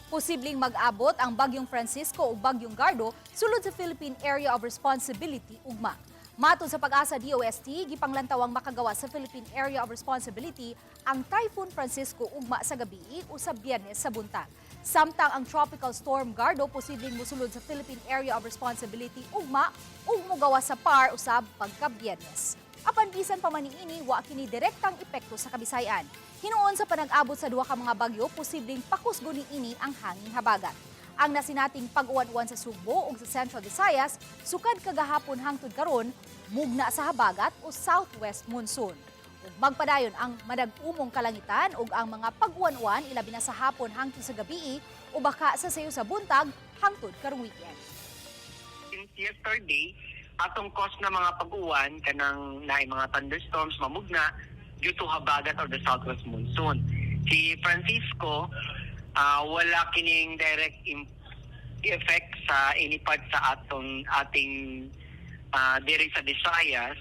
Posibleng mag-abot ang Bagyong Francisco o Bagyong Gardo sulod sa Philippine Area of Responsibility ugma. Matod sa PAGASA DOST, gipanglantawang makagawa sa Philippine Area of Responsibility ang Typhoon Francisco ugma sa gabi o sa Biyernes sa buntag. Samtang ang Tropical Storm Gardo posibleng musulod sa Philippine Area of Responsibility ugma ug mugawa sa PAR usab pagka-Biyernes. Apan bisan pa man niini, wa kini direktang epekto sa Kabisayan. Hinuon sa panag-abot sa duha ka mga bagyo, posibleng pakusgon niini ang hangin habagat. Ang nasinating pag-uwan-uwan sa Sugbo ug sa Central Visayas sukad kagahapon hangtod karon mugna sa habagat o southwest monsoon. Ug magpadayon ang madag-umong kalangitan ug ang mga pag-uwan-uwan, ilabi na sa hapon hangtod sa gabii o baka sa sayo sa buntag hangtod karong weekend. Since yesterday, atong cause na mga pag-uwan kanang naay mga thunderstorms, mamugna due to habagat or the southwest monsoon. Si Francisco, wala kining direct effect sa any part sa atong ating diri sa Visayas.